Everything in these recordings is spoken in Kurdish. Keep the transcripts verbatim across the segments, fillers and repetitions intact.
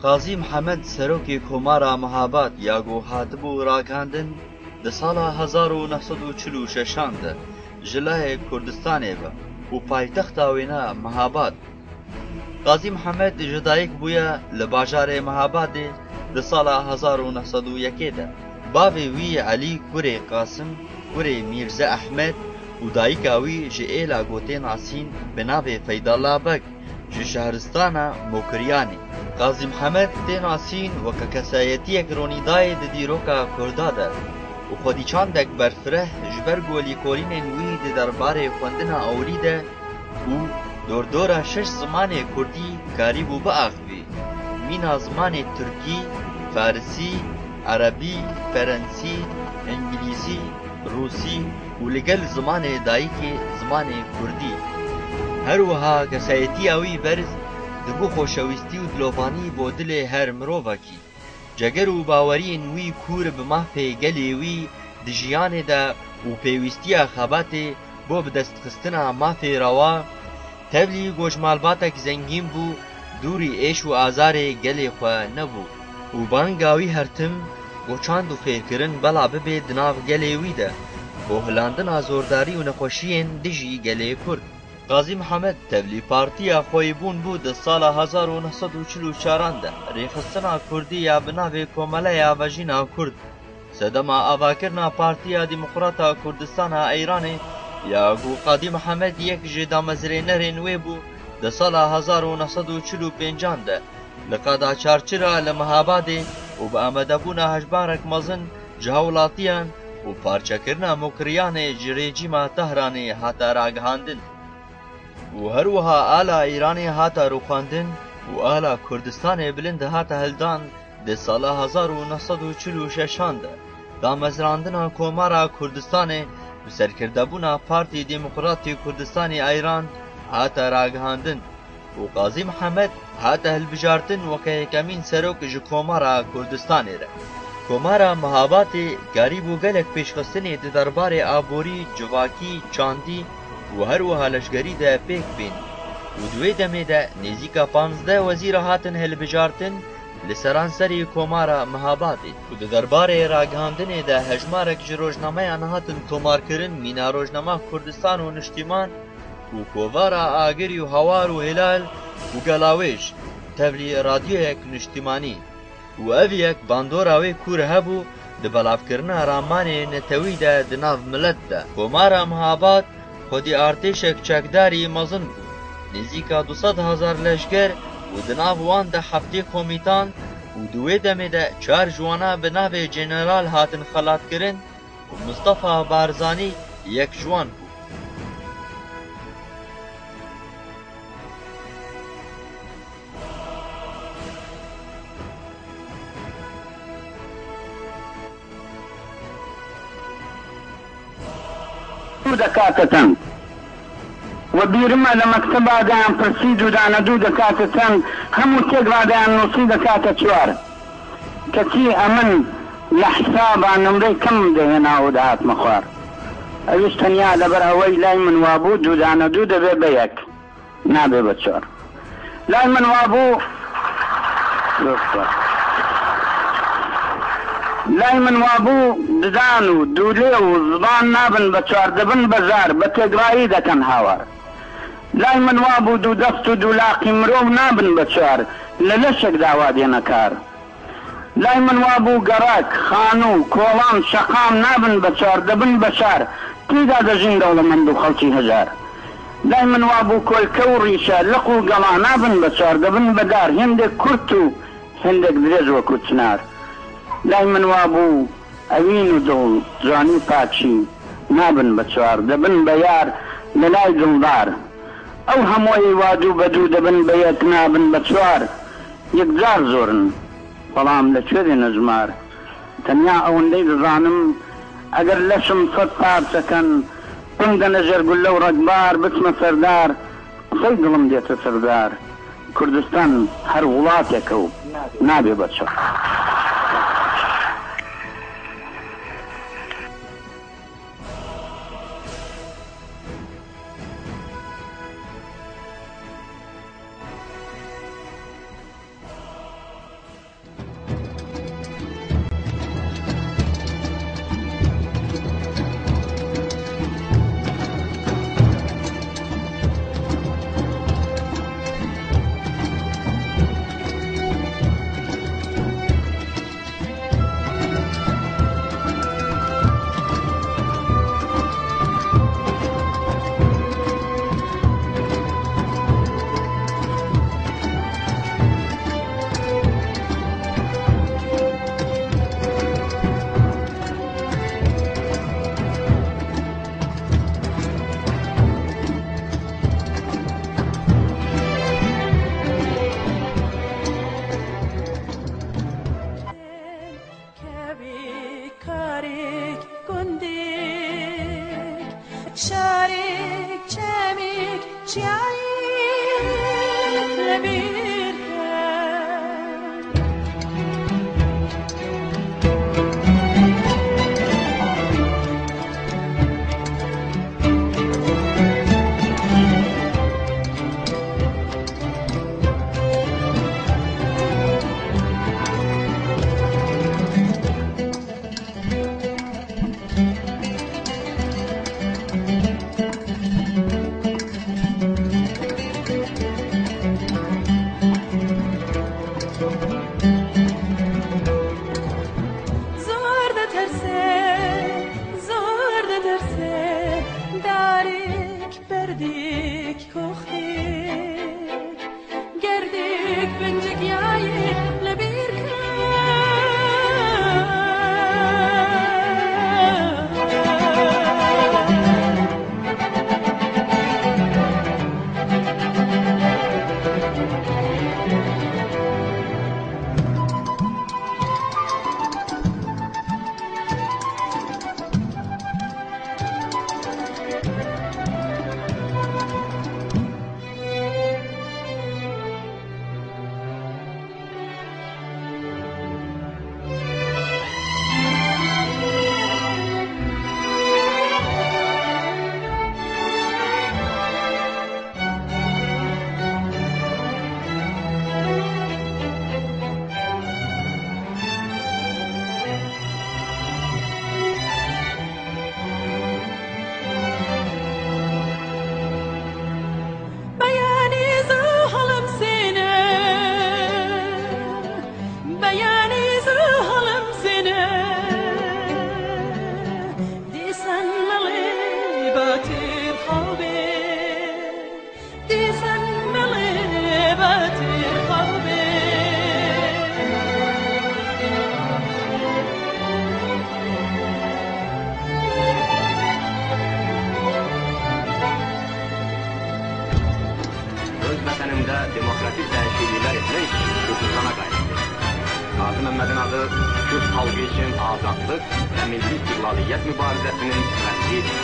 Qazî Mihemed serokê Komara Mihabad ya ku hatibû ragihandin di sala hezar û neh sed û çil û şeşan de ji layê Kurdistanê ve û paytexta wêne Mihabad. Qazî Mihemed ji dayik bûye li bajarê Mihabadê di sala hezar û neh sed û yekê de. Bavê wî Elî kurê Qasim, kurê Mîrze Ehmed û dayika wî ji êla ku tê nasîn bi navê Feydallah Beg ji şehristana Mokiryanê. Qazî Mihemed tê nasîn weke kesayetiyek ronîdayê di dîroka Kurda de û xwedî çandek berfireh ji ber ku lîkolînên wî di derbarê xwendina ewlî de û dordora şeş zimanê kurdî karîbû biaxivî. Mîna zimanê tirkî, farisî, erebî, ferensî, îngilîzî, rûsî û li gel zimanê dayikê, zimanê kurdî. Her wiha kesayetiya wî berz dibû xoşewîstî û dilovanî bo dilê her mirovekî. Ceger û baweriyên wî kûr bi mafê gelê wî di jiyanê de û pêwîstiya xebatê bo bidestxistina mafê rewa, tevlî ku ji malbatek zengîn bû, dûrî êş û azarê gelê xwe nebû û banga wî her tim, goçand û fêrkirin bela bibê di nav gelê wî de bo hilandina zordarî û nexweşiyên dijî gelê Kurd. Qazî Mihemed tevlî partiya xweyîbûn bû di sala hezar û neh sed û çil û çaran de rêxistina kurdî ya bi navê Komeleya Vejîna Kurd. Sedema avakirina Partiya Demokrata Kurdistana Eyranê ya ku Qazî Mihemed yek ji damezrênerên wê bû, di sala hezar û neh sed û çil û pêncan de li qada Çarçira li Mihabadê û bi amadebûna hejmarek mezin ji hewlatiyan û parçekirina Mokiryanê ji rejîma Tehranê hate ragihandin. Û her wiha ala Îranê hate rûxandin û ala Kurdistanê bilind hate hildan di sala hezar û neh sed û çil û şeşan de. Damezrandina Komara Kurdistanê bi serkirdebûna Partî Demokratî Kurdistanê Eyran hate ragihandin û Qazî Mihemed hate hilbijartin weke yekemîn serok ji Komara Kurdistanê re. Komara Mihabatê karîbû gelek pêşxistinê di derbarê aborî, civakî, çandî û her wiha leşgerî de pêk bên û di wê demê de nêzîka panzdeh wezîr hatin hilbijartin li seranserî Komara Mihabatê û di derbarê ragihandinê de hejmarek ji rojnameyan hatin tomarkirin, mîna rojnama Kurdistan û Niştîman û kovara Agirî û Hawar û Hilal û Gelawêj, tevlî radyoyek niştîmanî. Û ev yek bandora wê kûr hebû di belavkirina ramanê netewî de di nav milet de. Komara Mihabad xwedî artêşek çekdarî mezin bû, nêzîka du sed hezar leşger û di nav wan de heftê komîtan û di wê demê de çar ji wana bi navê General hatin xelatkirin û Mistefa Barzanî yek ji wan bû. Dû dekate teng. We bîrime li mekteba de yan pirsî dû dane dû dekate teng, hemû têk radeyan nûsî dekate çar. Kesî emin li hesaba nimrê kim dihêna û dihatme xwar. Ew jî tenya leber ewey lay min wabû dû dane dû dibê be yek. Nabe be çar. Lay min wabû. Lay min wabû didan û dûlê û ziban nabin be çar, dibin bejar, bi têgvayî dekin hawar. Lay min wabû dû dest û dû laqî mirov nabin be çar, li leşek dawa dêne kar. Lay min wabû gerek, xanû, kolan, şeqam nabin be çar, dibin beşar, tîda dijîn dewlemend û xelkî hejar. Lay min wabû kolke û rîşe, liq û gela nabin be çar, dibin bedar, hindek kurt û hindek dirêj wekû çinar. Lay min wabû evîn û dil, canî pakî nabin be çar, dibin be yar, li lay dildar. Ew hemûyê wa dû be dû dibin be yek nabin be çar, yekcar zor in. Belam li çê de nejmar. Tenya ewendey dizanim, eger leşim sed parçe ken, tim de nejer gulle û rekbar, biçme serdar, qisey dilim dê te sirdar. Kurdistan her welatek e û nabê be çar. Şarêk gundêk, şarêk çemêk, çiyayêk li bîr ket. Zor ditirse, zor ditirse, darêk berdêk koxtêk, gerdêk bincik yayê li bîr ket. Beyanî zu halim sêne, beyanî zu halim sêne, dîsan melê batîr xawbê. Dîsan melê batî xawbê. Öz Vetenimde demokratik değişiklikler etmek Kürdistana gayretti. Gazi Mehmet'in adı Kürt halkı için azatlık, ve milli istiklaliyet mübarizesinin remzidir.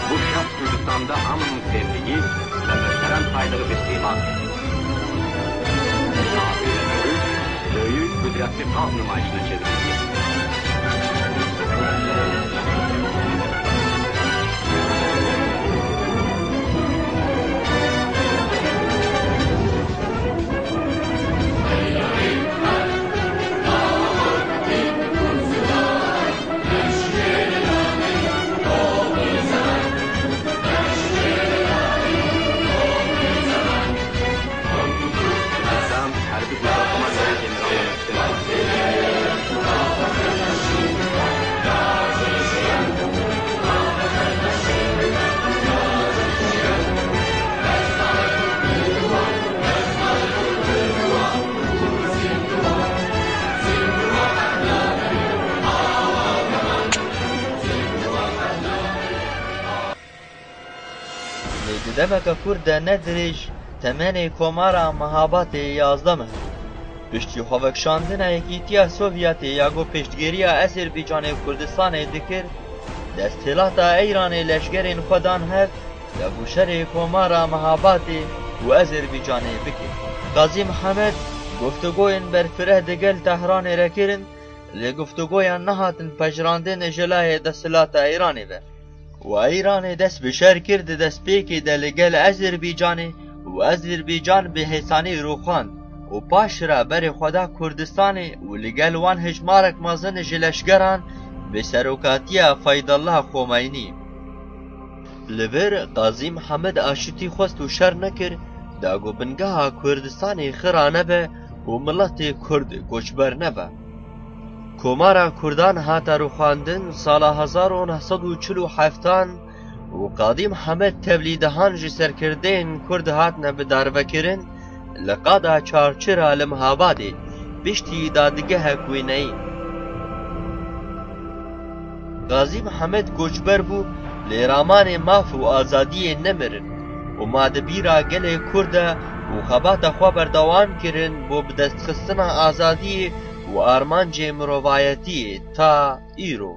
Bu şahs Kürdistan'da hamının sevdiği ve muhterem saydığı bir simadır. Şair ve görüş, büyük kudretli halk nümayişine çevrildi. Îslam herbi bombardımanoyê general Mehmet Şimal. Lê di demeke kurt de ne dirêj temenê Komara Mehabatê yazdeh meh. Piştî xwevekişandina Yekîtiya Sovyetê ya ku piştgiriya Ezerbaycanê û Kurdistanê dikir, desthilata Îranê leşgerên xwe dan hev, ya ku şerê Komara Mehabatê û Ezerbaycanê bike. Qazî Mihemed guftugoyên berfireh digel Tehranê re kirin, lê guftugoyan nehatin pejirandin ji layê desthilata Îranê ve. Û Îranê dest bi şer kir di destpêkê de li gel Ezerbaycanê û Ezerbaycan bi hêsanî rûxand û paş re berê xwe da Kurdistanê û li gel wan hejmarek mezin ji leşgeran bi serokatiya Feydallah Xomeynî. Li vir Qazî Mihemed aşitî xwest û şer nekir, da ku bingeha Kurdistanê xira nebe û miletê Kurd koçber nebe. Komara Kurdan hate rûxandin sala hezar û neh sed û çil û heftan û Qazî Mihemed tevlî dehan ji serkirdeyên Kurd hatine bidarvekirin li qada Çarçira li Mihabadê piştî dadgehek wêneyî. Qazî Mihemed koçber bû, lê ramanê maf û azadiyê nemirin û ma di bîra gelê Kurd de û xebata xwe berdewam kirin bo bidestxistina azadiyê û armancê mirovayetiyê ta îro.